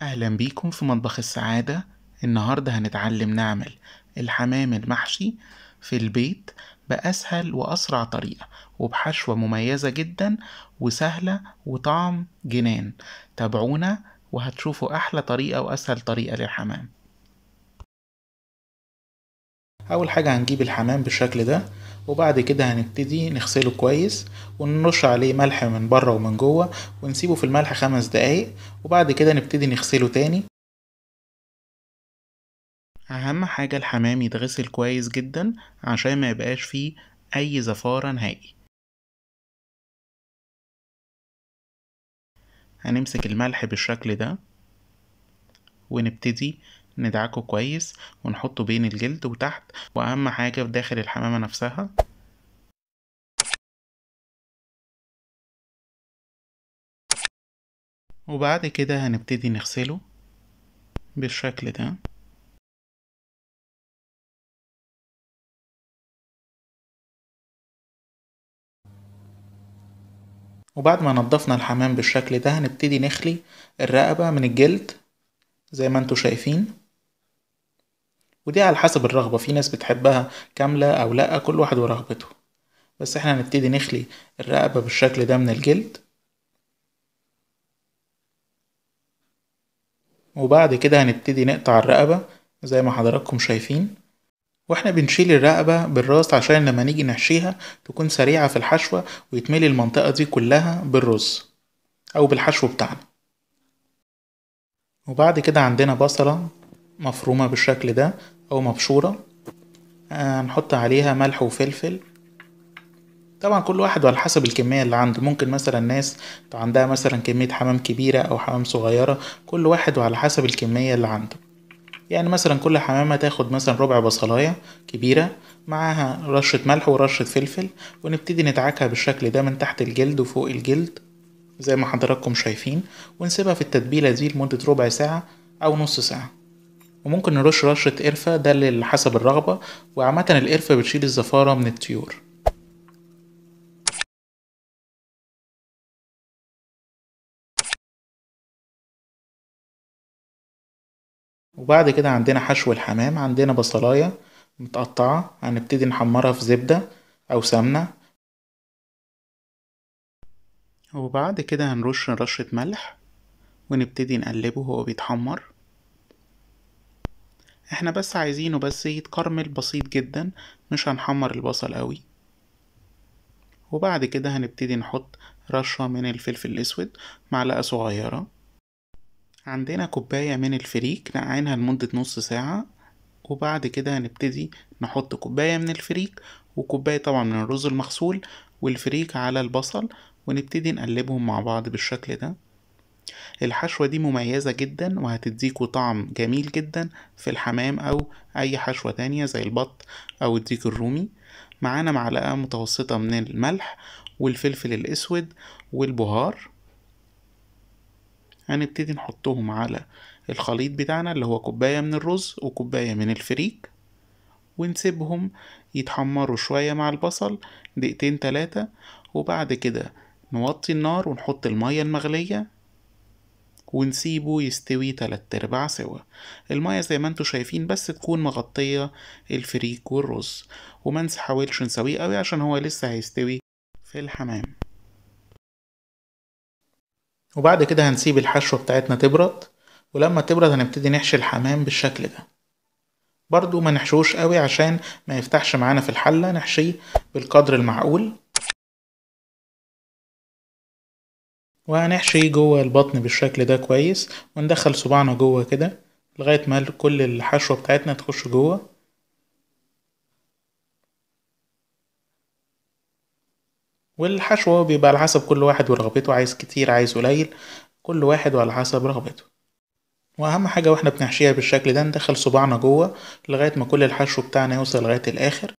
أهلا بيكم في مطبخ السعادة. النهاردة هنتعلم نعمل الحمام المحشي في البيت بأسهل وأسرع طريقة، وبحشوة مميزة جدا وسهلة وطعم جنان. تابعونا وهتشوفوا أحلى طريقة وأسهل طريقة للحمام. أول حاجة هنجيب الحمام بالشكل ده، وبعد كده هنبتدي نغسله كويس ونرش عليه ملح من بره ومن جوه، ونسيبه في الملح 5 دقايق، وبعد كده نبتدي نغسله تاني. أهم حاجة الحمام يتغسل كويس جدا عشان ما يبقاش فيه أي زفارة نهائي. هنمسك الملح بالشكل ده ونبتدي ندعكه كويس ونحطه بين الجلد وتحت، واهم حاجة في داخل الحمامة نفسها. وبعد كده هنبتدي نغسله بالشكل ده. وبعد ما نضفنا الحمام بالشكل ده هنبتدي نخلي الرقبة من الجلد زي ما انتوا شايفين، ودي على حسب الرغبة، في ناس بتحبها كاملة او لا، كل واحد ورغبته. بس احنا هنبتدي نخلي الرقبة بالشكل ده من الجلد. وبعد كده هنبتدي نقطع الرقبة زي ما حضراتكم شايفين، واحنا بنشيل الرقبة بالراس عشان لما نيجي نحشيها تكون سريعة في الحشوة ويتملي المنطقة دي كلها بالرز او بالحشو بتاعنا. وبعد كده عندنا بصلة مفرومة بالشكل ده او مبشورة، هنحط عليها ملح وفلفل. طبعا كل واحد وعلى حسب الكمية اللي عنده، ممكن مثلا ناس عندها مثلا كمية حمام كبيرة او حمام صغيرة، كل واحد وعلى حسب الكمية اللي عنده. يعني مثلا كل حمامة تاخد مثلا ربع بصلاية كبيرة معاها رشة ملح ورشة فلفل، ونبتدي ندعكها بالشكل ده من تحت الجلد وفوق الجلد زي ما حضراتكم شايفين، ونسيبها في التتبيلة دي لمدة ربع ساعة أو نص ساعة. وممكن نرش رشة قرفة، ده اللي حسب الرغبة، وعامة القرفة بتشيل الزفارة من الطيور. وبعد كده عندنا حشو الحمام، عندنا بصلاية متقطعة هنبتدي نحمرها في زبدة أو سمنة، وبعد كده هنرش رشة ملح ونبتدي نقلبه وهو بيتحمر. احنا بس عايزينه بس يتكرمل بسيط جدا، مش هنحمر البصل قوي. وبعد كده هنبتدي نحط رشة من الفلفل الاسود، معلقة صغيرة. عندنا كوباية من الفريك نقعينها لمدة نص ساعة، وبعد كده هنبتدي نحط كوباية من الفريك وكوباية طبعا من الرز المغسول والفريك على البصل، ونبتدي نقلبهم مع بعض بالشكل ده. الحشوة دي مميزة جدا وهتديكوا طعم جميل جدا في الحمام او اي حشوة تانية زي البط او الديك الرومي. معانا معلقة متوسطة من الملح والفلفل الاسود والبهار، هنبتدي نحطهم على الخليط بتاعنا اللي هو كوباية من الرز وكوباية من الفريك، ونسيبهم يتحمروا شوية مع البصل دقيقتين تلاتة. وبعد كده نوطي النار ونحط المية المغلية ونسيبه يستوي 3/4 سوا. المية زي ما انتوا شايفين بس تكون مغطية الفريك والرز، وما نحاولش نسويه قوي عشان هو لسه هيستوي في الحمام. وبعد كده هنسيب الحشوة بتاعتنا تبرد، ولما تبرد هنبتدي نحشي الحمام بالشكل ده. برضو ما نحشوش قوي عشان ما يفتحش معانا في الحلة، نحشيه بالقدر المعقول. وهنحشي جوه البطن بالشكل ده كويس، وندخل صباعنا جوه كده لغاية ما كل الحشوة بتاعتنا تخش جوه. والحشوة بيبقى على حسب كل واحد ورغبته، عايز كتير عايز قليل، كل واحد وعلى حسب رغبته. واهم حاجة واحنا بنحشيها بالشكل ده ندخل صباعنا جوه لغاية ما كل الحشو بتاعنا يوصل لغاية الاخر.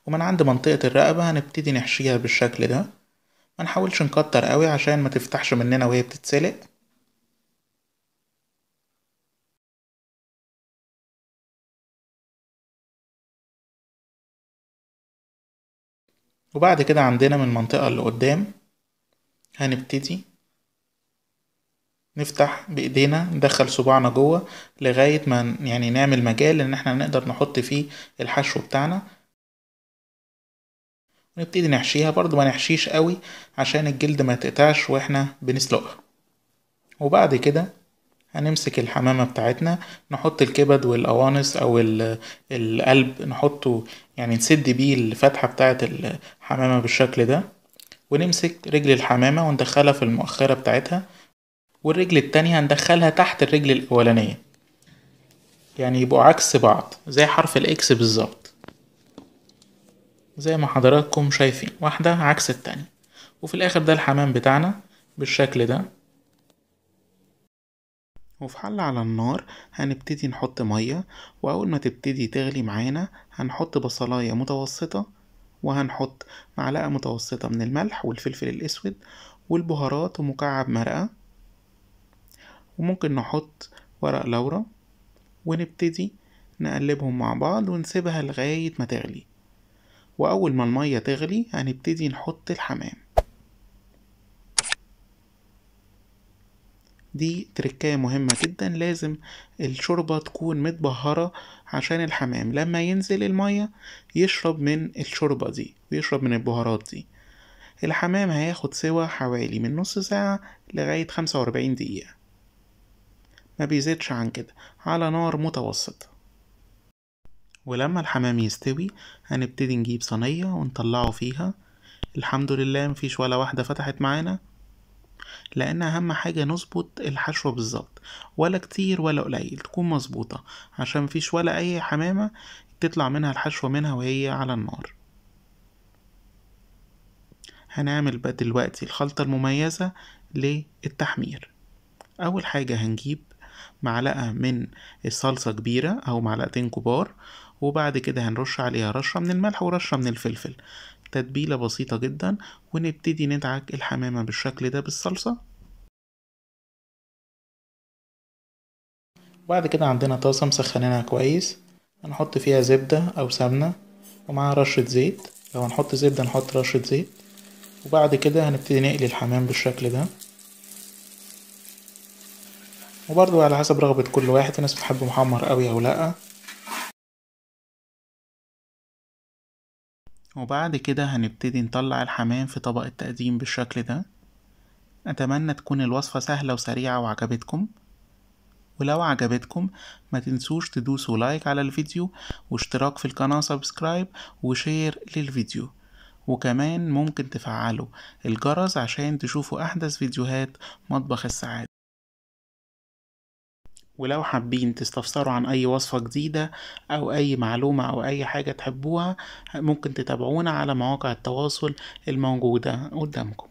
ومن عند منطقة الرقبة هنبتدي نحشيها بالشكل ده، ما نحاولش نكتر قوي عشان ما تفتحش مننا وهي بتتسلق. وبعد كده عندنا من المنطقة اللي قدام هنبتدي نفتح بايدينا، ندخل صباعنا جوه لغاية ما يعني نعمل مجال ان احنا نقدر نحط فيه الحشو بتاعنا، ونبتدي نحشيها. برضو ما نحشيش قوي عشان الجلد ما يتقطعش واحنا بنسلقها. وبعد كده هنمسك الحمامة بتاعتنا، نحط الكبد والقوانص او القلب، نحطه يعني نسد بيه الفتحة بتاعت الحمامة بالشكل ده، ونمسك رجل الحمامة وندخلها في المؤخرة بتاعتها، والرجل التانية هندخلها تحت الرجل الأولانية، يعني يبقوا عكس بعض زي حرف الإكس بالظبط زي ما حضراتكم شايفين، واحدة عكس التانية. وفي الآخر ده الحمام بتاعنا بالشكل ده. وفي حلة على النار هنبتدي نحط مية، وأول ما تبتدي تغلي معانا هنحط بصلاية متوسطة، وهنحط معلقة متوسطة من الملح والفلفل الأسود والبهارات ومكعب مرقة، وممكن نحط ورق لورا، ونبتدي نقلبهم مع بعض ونسيبها لغاية ما تغلي. وأول ما المية تغلي هنبتدي نحط الحمام. دي تركاية مهمة جدا، لازم الشوربة تكون متبهرة عشان الحمام لما ينزل المية يشرب من الشوربة دي ويشرب من البهارات دي. الحمام هياخد سوا حوالي من نص ساعة لغاية 45 دقيقة، ما بيزيدش عن كده، على نار متوسطة. ولما الحمام يستوي هنبتدي نجيب صينية ونطلعه فيها. الحمد لله مفيش ولا واحدة فتحت معانا، لان اهم حاجة نظبط الحشوة بالظبط، ولا كتير ولا قليل، تكون مظبوطة عشان مفيش ولا اي حمامة تطلع منها الحشوة منها وهي على النار. هنعمل بقى دلوقتي الخلطة المميزة للتحمير. اول حاجة هنجيب معلقة من الصلصة كبيرة او معلقتين كبار، وبعد كده هنرش عليها رشة من الملح ورشة من الفلفل، تتبيلة بسيطة جدا، ونبتدي ندعك الحمامة بالشكل ده بالصلصة. وبعد كده عندنا طاسة مسخنينها كويس، هنحط فيها زبدة او سمنة ومعاها رشة زيت، لو هنحط زبدة نحط رشة زيت. وبعد كده هنبتدي نقلي الحمام بالشكل ده، وبرضو على حسب رغبة كل واحد، في ناس بتحبه محمر قوي او لأ. وبعد كده هنبتدي نطلع الحمام في طبق التقديم بالشكل ده. اتمنى تكون الوصفة سهلة وسريعة وعجبتكم، ولو عجبتكم ما تنسوش تدوسوا like على الفيديو واشتراك في القناة subscribe و share للفيديو، وكمان ممكن تفعلوا الجرس عشان تشوفوا احدث فيديوهات مطبخ السعادة. ولو حابين تستفسروا عن اي وصفة جديدة او اي معلومة او اي حاجة تحبوها، ممكن تتابعونا على مواقع التواصل الموجودة قدامكم.